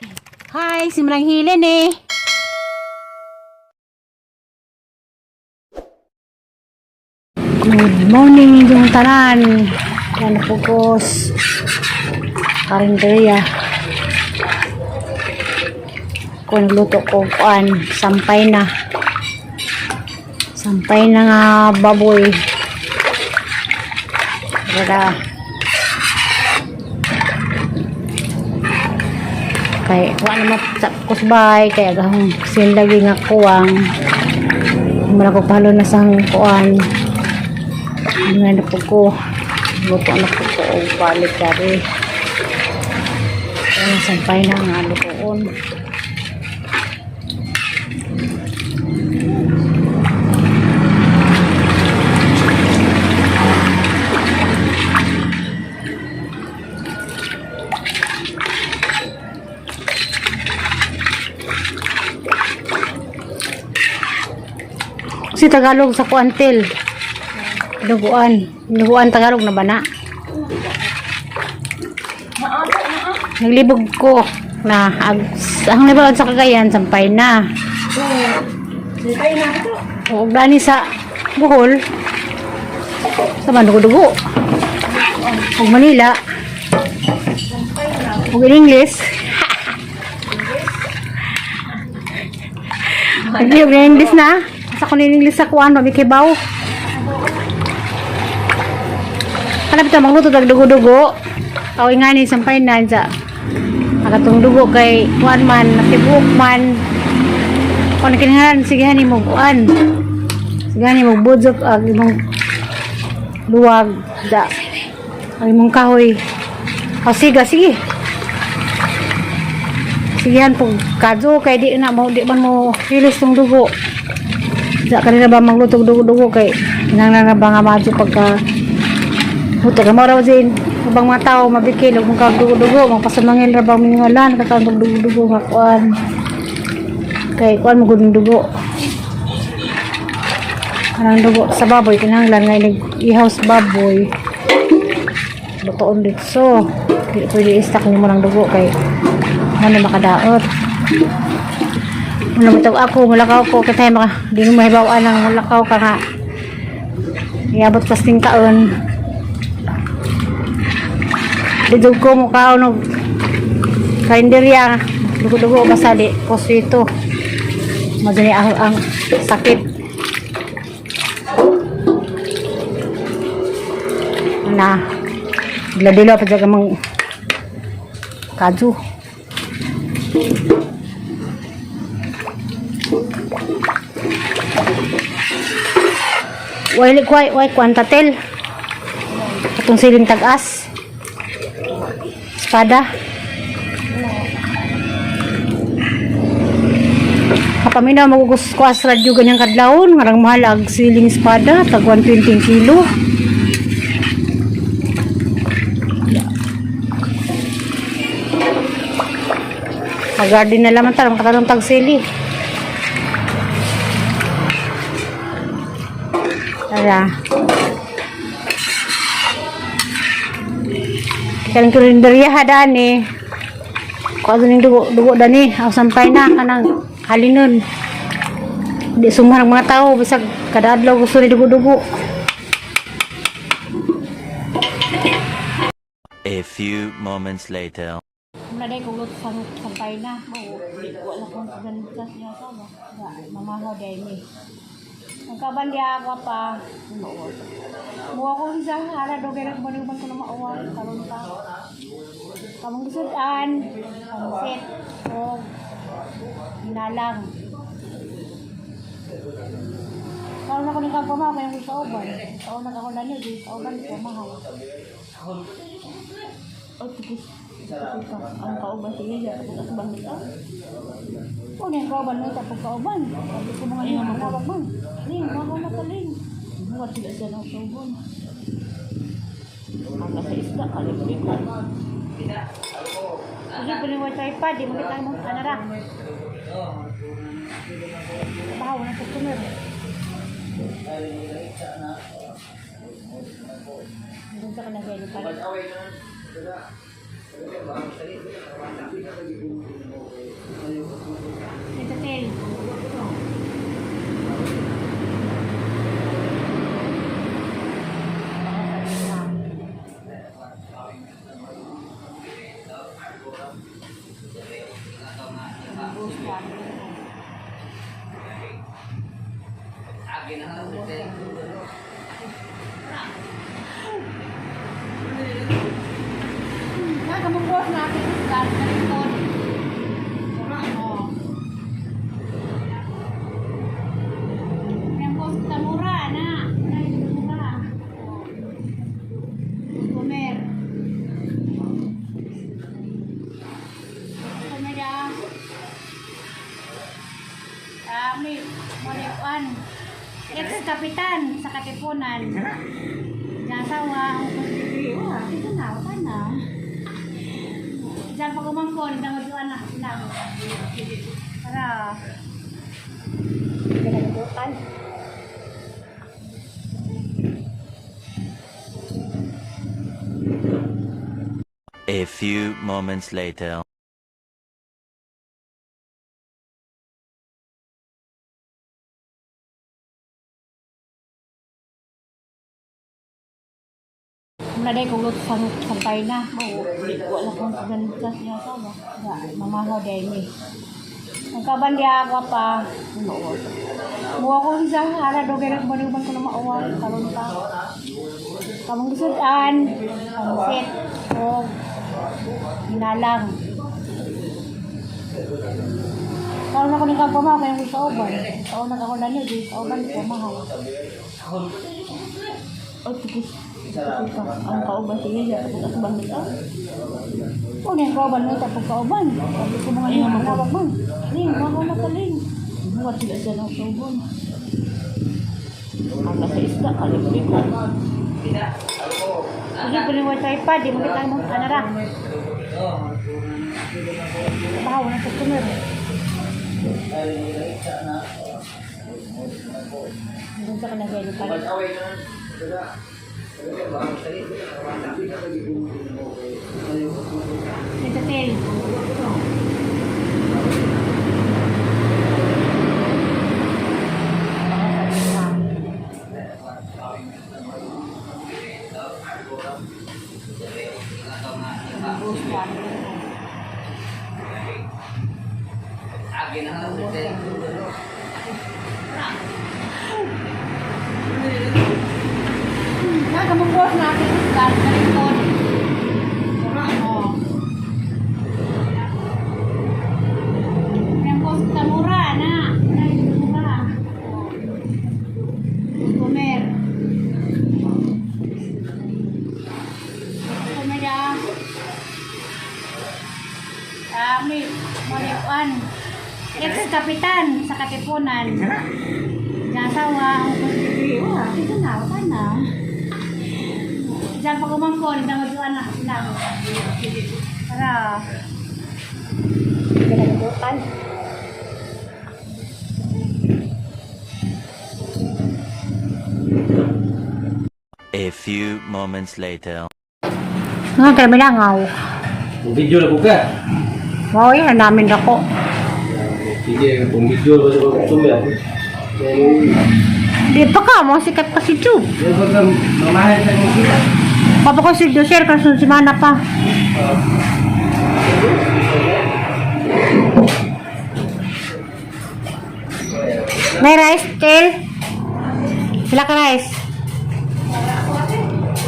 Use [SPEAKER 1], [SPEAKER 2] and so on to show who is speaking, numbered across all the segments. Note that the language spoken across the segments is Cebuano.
[SPEAKER 1] Hi, si Manang Hilen eh. Good morning yung tanan. Yan pugos. Karinderya. Kung luto ko kuan, sampay na. Sampay na nga baboy. Wala. Kay wa na sa kusbay kay agahong sinlagi nga kuwang. Mura ko palo na sang kuan. Nga na po ko. Luto na po ko og balik dari. Ayan, sampay na nga lutoon. Si Tagalog sa kuantil. Duguan. Duguan Tagalog na ba na? Naglibog ko na ag, ang libog sa Cagayan sampay na.
[SPEAKER 2] Sampay na ito.
[SPEAKER 1] O dani sa Bohol sa Mandugo-dugo. Ug Manila. Ug in English. Naglibog na English na. Sa kunin English sa kuan, mabikibaw. Hanap ito, magluto tag dugo-dugo. Aw nga ni sampay na sa akatong dugo kay kuan man, natibuok man. Kung kinahanglan sige hani mo kuan. Sige hani mo budzok ag imong luwag da ang imong kahoy. O siga sige. Sigihan po kadyo kay di na mo di man mo release tong dugo. Da kanina ba magluto og dugo-dugo kay kinahanglan na ba nga madyo pagka Buta ka mo raw din. Ubang mga tao mabikil ug mga dugo-dugo, magpasamangil ra bang mingalan kakaon og dugo-dugo nga kuan. Kay kuan mo gud ang dugo. Kanang dugo sa baboy kinahanglan nga inig ihaw sa baboy. Lutoon ditso. Dili pwede i-stack nimo ng dugo kay mo na makadaot. Muna mo ako, mulakaw ko kay tayo maka di mo mahibaw-an ang mulakaw ka nga. Iabot pas ting taon. Dito ko mukha og karinderya dugo-dugo basta di posito. Madali ang sakit. Na dilo-dilo pa dyan mang kaju. Way way way kwantatel. Atong siling tag-as. Espada. Kapaminaw magugus ko as radyo ganyang kadlawon ngarang mahal ag siling espada tag 120 kilo. Mag-garden na laman ta, makatanong tag sili. Tara. Kanang karinderya dani. Kuha ning dugo dugo dani, aw sampay na kanang halinon. Di sumuhan ang mga tao bisag kada adlaw gusto ni dugo-dugo.
[SPEAKER 3] A few moments later.
[SPEAKER 1] Muna dai kung luto sa sampay na. Oo, di wala kong ganita siya sa ba. Da, mamaho dai ni. Nagkaban di ako pa. Muha ko sa ara do kay nagbanuban ko na mauwa karon pa. Kamong gisudan, pansit o hinalang. Karon ako ni kang pamaw kay sa uban. Sa una ako dani di sa uban ko mahal.
[SPEAKER 2] O, tapos, tapos ang kauban sa iya, tapos ang bangit ah.
[SPEAKER 1] Una yung kauban mo tapos kauban. Sabi ko mga niya manawag man. Ling, mga mataling.
[SPEAKER 2] Buhat sila siya ng kauban. Ang nasa isda, kalibre ko.
[SPEAKER 1] Hindi ko ni tripod, di mo kita mo anara. Bahaw na customer. Doon sa kanang gaya pa. Nakamungkos na aking isda sa likod. Oh. Mungkos tamura na. Tamura. Oh. Kumer. Kumer ya. Kami, Mariwan. Ex-kapitan sa Katipunan. Nasawa, ang degree. Wah, ito na, wala na. Diyan pag umangkon, hindi mo anak lang. Para. Ginagabutan.
[SPEAKER 3] A few moments later.
[SPEAKER 1] Muna dahil kung luto sa sampay na. Oo, wala kong ganito niya sa ba. Mamaho dahil ni. Ang kaban diya ako pa. Muha ko sa ara do kay nagbanuban ko na mauwa karon pa. Kamong gisudan, pangsit o hinalang. Karon ako ni kang pamahaw kay sa uban. Kaon na ako dani di sa uban pamahaw.
[SPEAKER 2] O, tapos, ito, ang kauban sige siya, tapos ako bang nito?
[SPEAKER 1] O ni kauban mo tapos kauban. Sabi ko mga niya manawag man. Ling, mahaw na ka ling.
[SPEAKER 2] Buhat sila siya ng subon. Ang nasa isda, kalipik ko.
[SPEAKER 1] Hindi ko ni tripod, di mo kita mo kanara. Bahaw na customer. Doon sa kanang gaylo pa. Dito tail. Nakamungkos na aking isda sa likod. Oh. Mungkos tamura na. Tamura. Oh. Kumer. Kumer ya. Kami, Mariwan. Ex-kapitan sa Katipunan. Nasawa, ang degree. Wah, ito na, wala na. Diyan pag umangkon, hindi mo anak lang. Para. Ginagabutan.
[SPEAKER 3] A few moments later.
[SPEAKER 1] Nga, kami langaw.
[SPEAKER 4] Video na po ka.
[SPEAKER 1] Wow, yan, namin dako.
[SPEAKER 4] Sige, kung video ba sa customer.
[SPEAKER 1] Di pa ka, mo sikat pa si Jube.
[SPEAKER 4] Yan ba ka mamahal sa imong kita?
[SPEAKER 1] Papa ko si Joser, kasunod semana pa. May rice, Tel? Sila ka rice?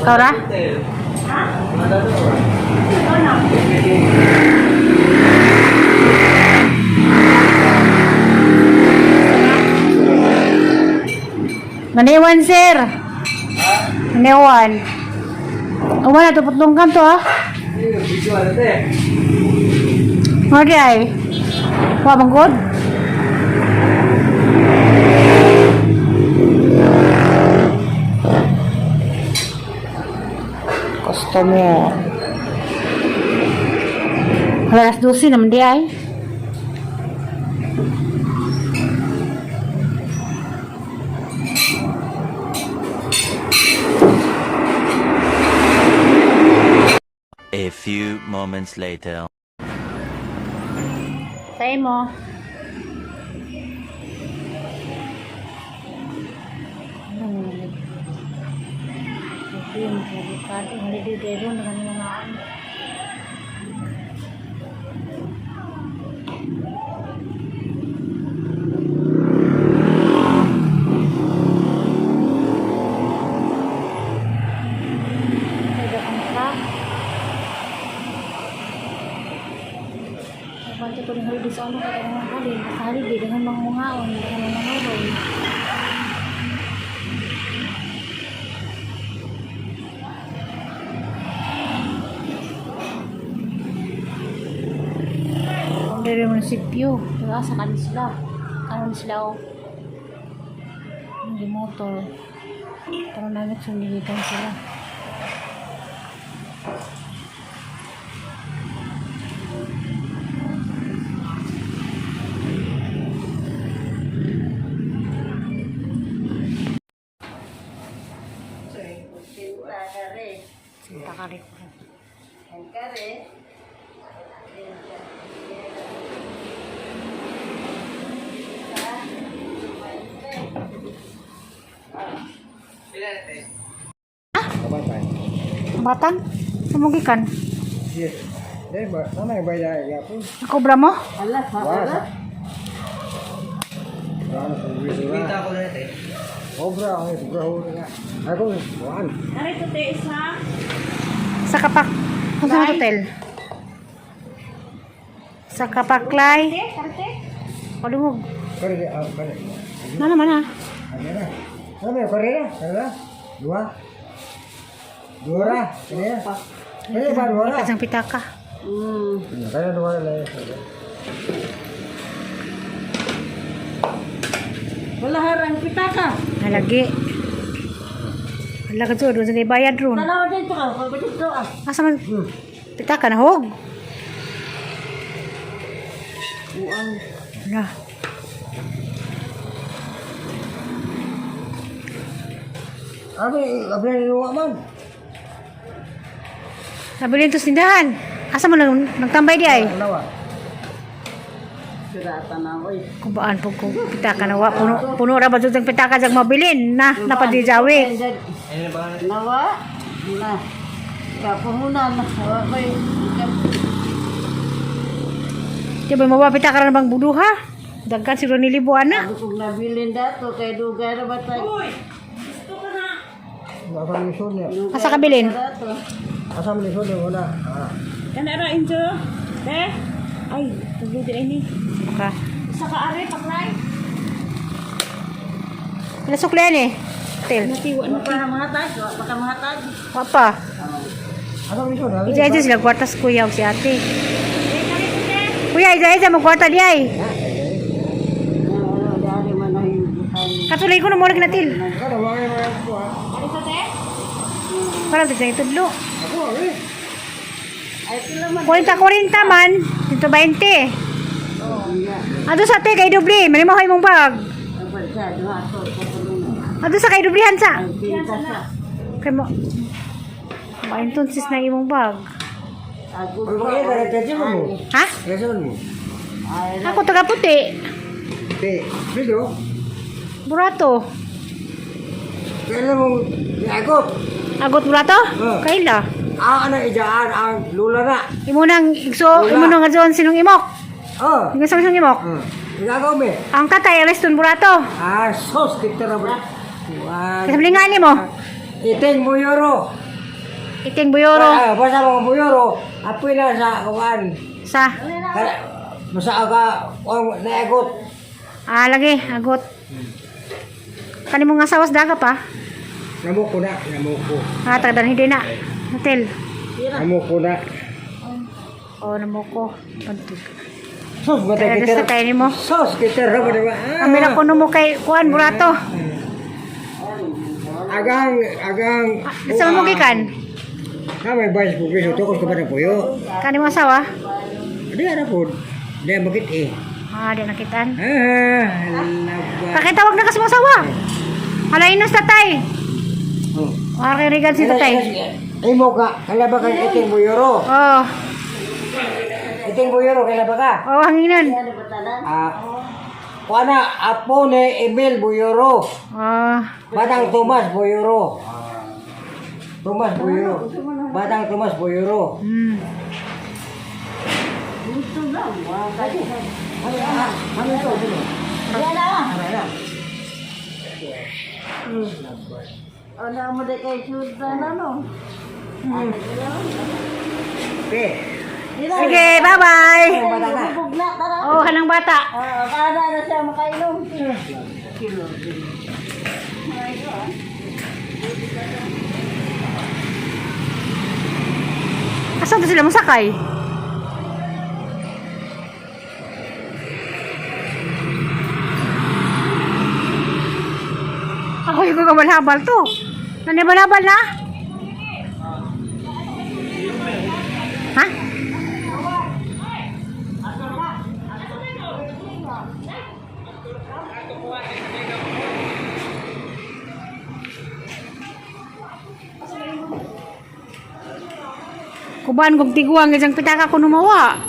[SPEAKER 1] Ikaw ra? Maniwan, sir. Maniwan. Oh, wala, tuputlong kanto, ah.
[SPEAKER 4] Video ano te?
[SPEAKER 1] Mo di ay. Wa bang good? Customer. Alas 12 naman di ay.
[SPEAKER 3] A few moments later.
[SPEAKER 1] Say mo. Ano mo naman? Ito yung mga avocado. Holiday day ron. Ano mga ano. Pati ko ning holiday sa ano kay mga holiday, sa holiday daghan mga mungaon, daghan mga manuroy. Ang dere munisipyo, taga sa kanin sila. Kanon sila oh. Ang motor. Pero namin sundigitan sila. Sinta ka rin ko.
[SPEAKER 4] Kabatay.
[SPEAKER 1] Batang? Sumugikan.
[SPEAKER 4] Yes. Dahil ba, sana yung bayad ya po.
[SPEAKER 1] Nakobra mo?
[SPEAKER 4] Wala sa. Wala na sa wisura. Kita ko na ito. Obra, ang sobra ho na. Ako, buwan.
[SPEAKER 2] Narito te isa.
[SPEAKER 1] Sa kapak. Kung sa hotel? Sa Kapaklay.
[SPEAKER 2] Te, karte.
[SPEAKER 1] Kalungog.
[SPEAKER 4] Kare, ah, kare.
[SPEAKER 1] Na naman ah.
[SPEAKER 4] Ano na? Ano na, kare na? Kare na? Dua? Dua ra? Kare na? Kare ba, dua ra?
[SPEAKER 1] Kasang pitaka.
[SPEAKER 4] Kare dua ra.
[SPEAKER 2] Wala harang pitaka.
[SPEAKER 1] Nalagi. Wala ka doon. Doon sa bayad ron.
[SPEAKER 2] Tanaw dito ka, dito ah.
[SPEAKER 1] Asa man? Pitaka na hog.
[SPEAKER 2] Uang.
[SPEAKER 1] Wala.
[SPEAKER 4] Ano, abla ni luwa man.
[SPEAKER 1] Nabilin to sa tindahan. Asa mo nang nagtambay di ay?
[SPEAKER 4] Dalawa.
[SPEAKER 2] Sira tanaw oy.
[SPEAKER 1] Kubaan po ko pitaka na wa puno puno ra ba jud ang pitaka jag mabilin na napadijawi.
[SPEAKER 2] Nawa. Na. Kapuhunan. Nawa ko'y.
[SPEAKER 1] Di ba mawa pitaka ra na bang buduha? Daghan siguro nilibuan na.
[SPEAKER 2] Sabi kong nabilin dato kay dugay ra ba tayo?
[SPEAKER 4] Asa ni lisod niya?
[SPEAKER 1] Asa kabilin?
[SPEAKER 2] Dato.
[SPEAKER 4] Asa ni lisod niya? Wala. Ah.
[SPEAKER 2] Kana ra injo. Te. Ay, tugod di ini.
[SPEAKER 1] Ka.
[SPEAKER 2] Isa ka are paklay.
[SPEAKER 1] Wala suklian eh. Hotel.
[SPEAKER 2] Natiwa na pa mahatag, wa pa ka mahatag.
[SPEAKER 1] Wa pa.
[SPEAKER 4] Asa ni lisod?
[SPEAKER 1] Ija ija sila kwartas kuya og si ate. Kuya ija ija mo kwarta di ay.
[SPEAKER 2] Wala dari man ay bukan.
[SPEAKER 1] Katulay ko na mo natil.
[SPEAKER 4] Kada wala yung mga kuha.
[SPEAKER 2] Ari sa te?
[SPEAKER 1] Para sa itudlo.
[SPEAKER 4] Ako, eh.
[SPEAKER 2] Ay pila man.
[SPEAKER 1] 40 40 man, dito 20.
[SPEAKER 2] Oh, iya.
[SPEAKER 1] Ato sa ate kay doble, manimo imong bag.
[SPEAKER 2] Dapat sa duha to sa tulungan.
[SPEAKER 1] Ato sa kay doblehan sa.
[SPEAKER 2] Ay pinta sa.
[SPEAKER 1] Kay mo. Ba sis na imong bag.
[SPEAKER 2] Ako
[SPEAKER 4] Pero kaya kaya kaya mo.
[SPEAKER 1] Ha?
[SPEAKER 4] Kaya mo.
[SPEAKER 2] Ay
[SPEAKER 1] Ako taga puti.
[SPEAKER 4] Te, video.
[SPEAKER 1] Burato.
[SPEAKER 4] Kaya mo, Jacob.
[SPEAKER 1] Agot burato?
[SPEAKER 4] Ah.
[SPEAKER 1] Kaila.
[SPEAKER 4] Ang ano ijaan ang lula na.
[SPEAKER 1] Imo nang igso, imo nang adyon sinong imok.
[SPEAKER 4] Oh.
[SPEAKER 1] Ingon sa sinong imok.
[SPEAKER 4] Igagaw me.
[SPEAKER 1] Ang tatay Areston Burato.
[SPEAKER 4] Ah, sos kita ra ba. Wan.
[SPEAKER 1] Kasi nga nimo.
[SPEAKER 4] Iting buyoro.
[SPEAKER 1] Iting Buyoro
[SPEAKER 4] Ah, basta mga buyoro, apoy na sa kuan.
[SPEAKER 1] sa
[SPEAKER 4] Basta aga ang naegot.
[SPEAKER 1] ah lagi agot. Kani mo nga sawas daga pa.
[SPEAKER 4] Namuko na, namuko.
[SPEAKER 1] Ah, taga hindi na. Hotel.
[SPEAKER 4] Namuko na.
[SPEAKER 1] Oh, namo ko. Pantug.
[SPEAKER 4] Sos ba
[SPEAKER 1] Tara,
[SPEAKER 4] kita?
[SPEAKER 1] sa tayo nimo.
[SPEAKER 4] Sos kita ra ba diba? Ah.
[SPEAKER 1] Kami na kuno mo kay kuan Burato.
[SPEAKER 4] Agang agang
[SPEAKER 1] Sa mo gikan?
[SPEAKER 4] Na may bayas po piso tukos ka ba ng puyo?
[SPEAKER 1] Kani mo asawa?
[SPEAKER 4] Di ara po. Di bakit eh.
[SPEAKER 1] Ah, di nakitaan.
[SPEAKER 4] Ah, laba.
[SPEAKER 1] Pakitawag na kasi mo asawa. Halay na sa tatay.
[SPEAKER 4] Oh.
[SPEAKER 1] Wala kay regan si tatay.
[SPEAKER 4] Imo ka, kaila ba kang iting buyoro?
[SPEAKER 1] Oh,
[SPEAKER 4] Iting buyoro, kaila ba ka?
[SPEAKER 1] oh hanginan.
[SPEAKER 4] Ah, kuana, apo ni Emil Buyoro.
[SPEAKER 1] Oh,
[SPEAKER 4] Batang Tomas Buyoro. Tomas Buyoro. Batang Tomas Buyoro.
[SPEAKER 2] Gusto lang. Wa ka.
[SPEAKER 4] Ano ito? Ano?
[SPEAKER 2] Wala.
[SPEAKER 4] Ano na?
[SPEAKER 2] Wala mo de kay syuda na no.
[SPEAKER 4] Okay.
[SPEAKER 1] Sige, bye-bye.
[SPEAKER 4] Batang na.
[SPEAKER 1] Kuha ng bata.
[SPEAKER 2] Ah, para na siya makainom.
[SPEAKER 1] Asa to sila mosakay? Ako yung kabalhabal to. Nanibalhabal na? Ha? Kuban kog tiguang isang pitaka ko numawa.